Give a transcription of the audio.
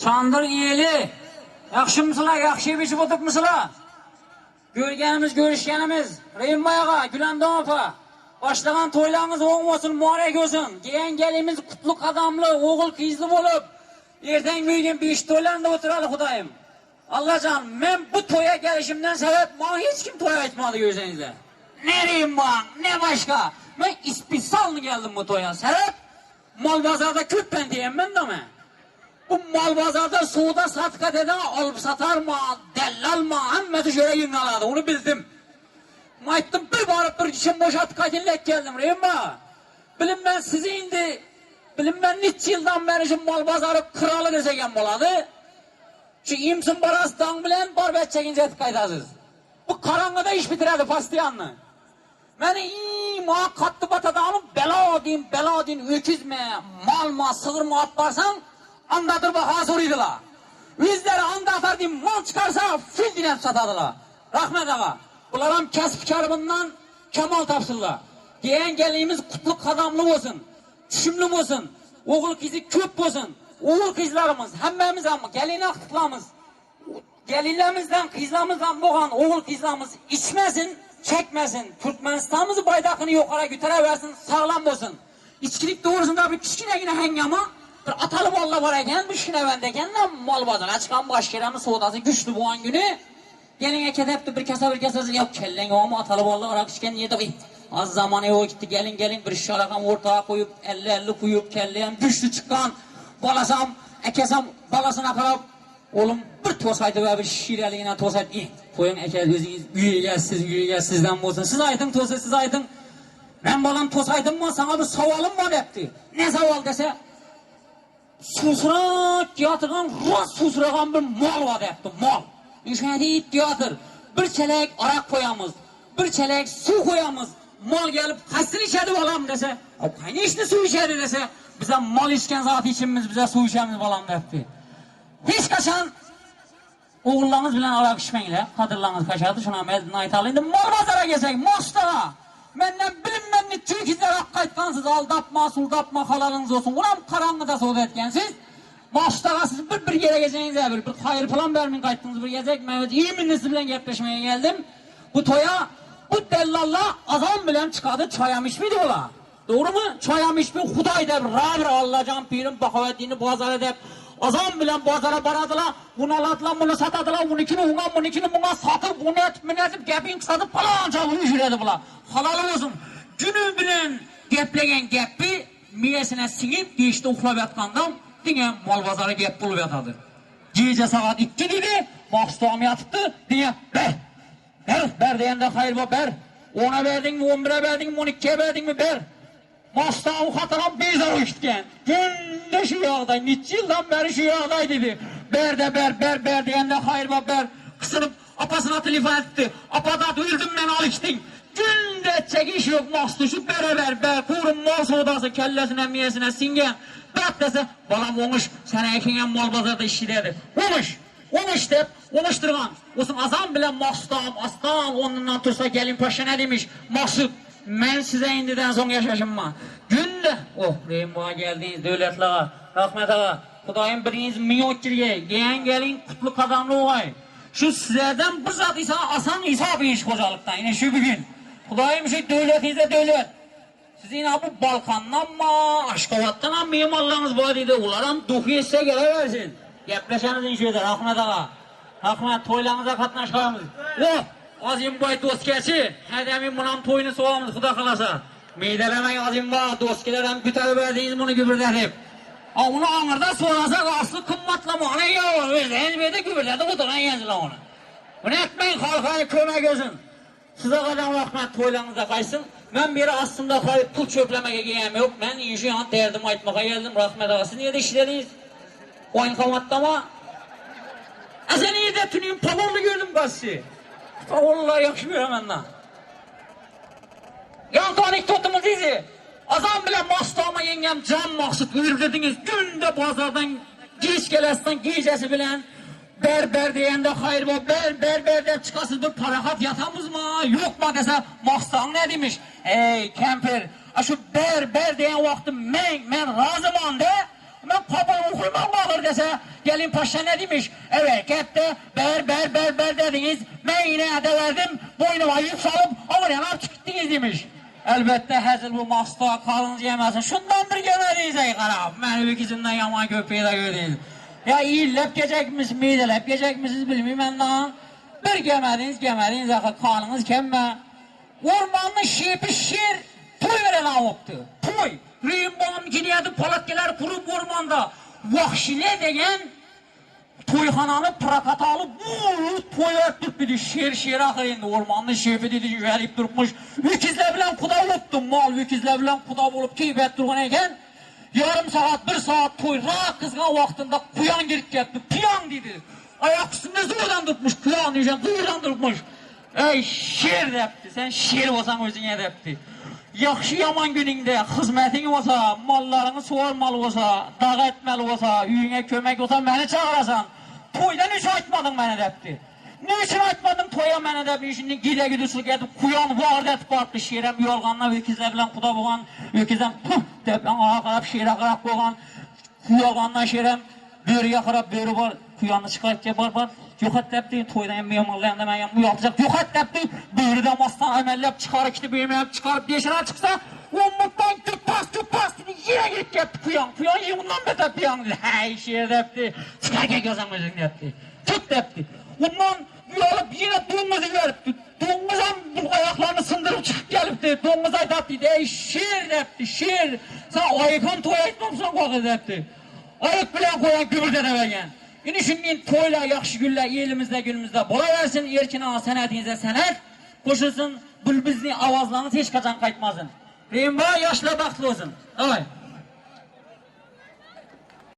Çandyr ili, ýagşymysyla, ýagşy iýip-içip oturypmysyla? Görgänimiz, görüşgänimiz, Reýimbaý aga, Gülendam apa, başlagan toýlaryňyz oň bolsun, mubarek bolsun! Geýen gelimiz kutly kadamly, ogul-gyzly bolup, erteň möýden beýik toýlarynda oturaly Hudaýym! Allajan, men bu toýa gelişimden sebäp maňa hiç kim toý aýtmady görseňizler. Ne Reýimbaý, ne başga. Men ispisalny geldim bu toýa. Sebäp, mal bazarda köp ben diýemmen-de men. Bu mal bazarda söwda satyk ededen alyp satar mal, dellal mal, hemmesi şöyle ýygnalady, ony bildim. Aýtdym bir baryp bir içim boşatyp gaýtyn lek geldim Reýimbaý. Bilim men sizi indi, bilim men niçe ýyldan bäri şu mal bazary kraly desek hem bolady. Şu imsin baras daň bilen baryp etjegiňizi edip gaýdarsyz. Bu garaňňyda iş bitirerdi postoýanny. Meni iň maňa katdy batadanyň bela diýin, bela diýin öküzmi, malmy, sygyrmy alyp barsaň, andadyr baha sorydylar. Özleri anda atar diýin mal çykarsa, fil diýen satadylar. Rahmet aga, bularam kesp-karbyndan kemal tapsynlar. Geýen gelinimiz kutly kadamly bolsun, düşümli bolsun, ogul-gyzy köp bolsun. Ogul-gyzlarymyz, hemmämiz hem gelin agtyklarymyz, Gelinlerimizden, gyzlarymyzdan bolgan ogul-gyzlarymyz içmesin, çekmesin, Türkmenistanymyzy baýdakyny ýokara göterewersin, saglam bolsun. Içkilik dogrusynda bir kiçginegine hengama, bir ataly molla bar eken, bir şinewend eken-de, mal bazara çykan başgeremiz sodasy güçli bolan güni, gelin äkedepdi bir kese bir kesesi, ýok, kelleň ýokmy, ataly molla arak içken ýerde, eý, az zamany ýok gitdi, gelin, gelin, bir şişe arakam orta goýup, elli-elli guýup, kelleýem güçli çykgan, balasam, äkesem balasyna garap, Oglum bir tost aýdyp-ä bir şireligine tost aýt ih, goýuň eke özüňiz üýeýä siz üýeýä sizden bolsun siz aýdyň tosy siz aýdyň. Men balam tost aýdym saňa bir sowalym bar depdi. Ne sowal dese, suwsurap ýatyrgan ras suwsuragan bir mal bar depdi, mal. Şeýdip ýatyr. Bir çelek arak goýamyz, bir çelek suw goýamyz, mal gelip haýsyny içedi balam dese, kanyşny suw içedi dese, bize mal içgen zat içimiz bize suw içemiz balam depdi. Hiç haçan ogullaryňyz bilen arak içmäňler, kadyrlaryňyz kaçardy, şunam eldin aýtaly. Indi mal bazara gelseň, Mostaga! Menden bilinmendi tüýküzler ak gaýtgansyz, aldapma, suldapma, halalyňyz bolsun. Onam garaňňyda söz etgensiz. Mostaga siz bir bir ýere gelseňiz bir, bir haýyr pylan bermin gaýtdyňyz bir gezek. Men öz iýminli siz bilen gepleşmeye geldim. Bu toýa bu dellalla azan bilen çykady, çaýam içmedi bular. Dogrumy? Çaýam içme Hudaý dep, rabir Allajan pirim Bahaweddini bazara dep, azan bilen bazara baradylar, uny aladylar, muny satadylar, unikini uňa, munikini muňa satyp, uny etip, muny etip, gepin satyp, palança üýşüredi bular. Halal bolsun. Güni bilen geplegen gepi miýesine siňip, giçde uklap ýatkandam diňe mal bazary gep bolup ýatady. Gije sagat ikki diýdi, Maksudam ýatypdy, diňe ber! Ber, ber diýende haýyr bor, ber. Ona berdiňmi, on bire berdiňmi, on ikiye berdiňmi, ber. Mastawy hataram bizar öýtgen. Günde şu ýagdaý, niçe ýyldan bäri şu ýagdaý diýdi. Ber-de ber, ber, ber diýende haýyr bor, ber. Gysynyp, apasyna telefon etdi. Apa zat öldüm men al içdiň. Günde etjek iş ýok, Maksut şu bere ber, ber. Gury mal söwdasy kellesine, miýesine siňgen. Bäp dese, balam oňuş, sen äkiňem mal bazarda işlededi. Oňuş! Oňuş dep, oňuşdyrgan. Osuň azan bilen Maksudam aslan onundan tursa gelin paşa ne demiş? Maksud, men size indiden soň ýaşaşymma. Günde, oh, Reýim baga geldiňiz, Döwletli aga, Rahmet aga, Hudaýym biriňiz miýotjirge, geýen gelin kutly kazanly ogaý. Şu sizlerden bir zat isa asan isa bir iş hojalykdan, ine şu bugün. Hudaýym şu döwletiňize döwlet. Siziň a bu Balkandanma, Aşgabatdanam myhmanlaryňyz bar diýdi, olaram duhy etse gelewersin. Gepleşemiz indi şu ýerde, Rahmet aga. Rahmet, toýlaryňyza gatnaşarmyz. Oh, Azimbaý doskeçi, häzämi munam toýuny sowamyz, Huda halasa. Meýdelemäň Azimbaý, doskelerem güteriberdiňiz muny gübürdedip. A ony aňyrda sorasak asly kymmatlamana ýa, özlerini bede gübürdedip oturan ýenjiler ony. Muny etmäň, halka kömek etsin. Size gadam rahmet toýlaňyzda gaýsyn. Men biri aslynda haý pul çöplemege geýem ýok. Men işi ýa derdimi aýtmaka geldim. Rahmet aga siz nirde işlediňiz? Woýenkomatdama? A sen nirde tüniň pogolly gördüm gassy. Pogollylar ýagşy göremenda. Ýaňky anekdotymyz izi. Azam bilen Mastama ýeňňem jan maksut öldürdiňiz. Günde bazardan giç gelesden gijesi bilen Ber ber diýende haýyr bol ber ber ber dep çykasyz bir parahat ýatamyzma ýokma dese Mahsaň nä diýmiş eý kempir a şu ber ber diýen wagty men men razyman de. Men paboý ugrumam agyr dese, gelin paşşa ne diýmiş? Ewe, gepde ber, ber, ber, ber dediňiz, men ine edewerdim, boýnuma ýük salyp, aňyrýanap çykyp gitdiňiz diýmiş. Elbetde hezil bu masta kalyňyz ýemesin, şundan bir ýemediňiz eý garap, meni öküzimden ýaman köp peýda gördüňiz. Ýa illeip gejekmiş, mideläp gejekmişiz bilmeýmen da. Bir gemediňiz, gemediňiz ahyr kalyňyz kemme. Ormanyň şepi şer toý beren awupdy. Toý! Reýim babam gelýärdi palatkeler kurup ormanda. Wahşile degen toýhanany prokata alyp uly toý berip durupdy. Şer şer ahyr indi ormanyň şepi diýdi ýörip durupmyş. Öküzler bilen kuda bolupdy. Mal öküzler bilen kuda bolup keýp edip durgan eken. Ýarym sagat bir sagat toý rak gyzgan wagtynda kuýan gelip gelipdi. Kuýan diýdi. Aýak üstünde zordan durupmyş. Kuýan diýşen zordan durupmyş. Eý, şer depdi, sen şer bolsaň özüňe depdi. Ýagşy-ýaman günüňde hyzmatyň bolsa, mallaryňy suwarmaly bolsa, dagy etmeli bolsa, öýüňe kömek bolsa meni çagyrasan. Toýda neçün aýtmadyň meni depdi. Neçün aýtmadyň toýa meni dep, işinden gele-gidişlik edip, kuýan wagt edip barypdy. Şerem ýorganda öküzler bilen guda bolgan, öküzem püh dep, aňa garap, şere garap goýgan. Ýorgandan şerem Börüge garap böri bar, kuýanyny çykaryp gel bar bar, ýok et däpdi, toýdan hem myhmanlaýanda men hem uýaltjak, ýok et däpdi, böri-de masdan emelläp çykaryp kitip öýmläp çykaryp deşirä çyksa, omurtdan küppas küppas diýdi, ýene girip gelipdi kuýan, kuýan ýygundan beter kuýan diýdi, häý şer däpdi, çykar gel görsem özüň däpdi, tut däpdi, ondan uýalyp ýene doňuzy beripdi, doňuzam bu aýaklaryny syndyryp çykyp gelipdi, doňuz aýdap diýdi, eý şer däpdi, şer, sen aýypam toý aýtmapsyň gohy däpdi. Aýak bilen goýan gübürdede berýän. Ine şundiýin toýlar ýagşy günler elimizde günümizde bolawersin Erkin aga senediňize senet goşulsyn bul bizni awazlaryňyz hiç haçan gaýtmasyn. Reýimbaý ýaşlar bagtly bolsun. Daway.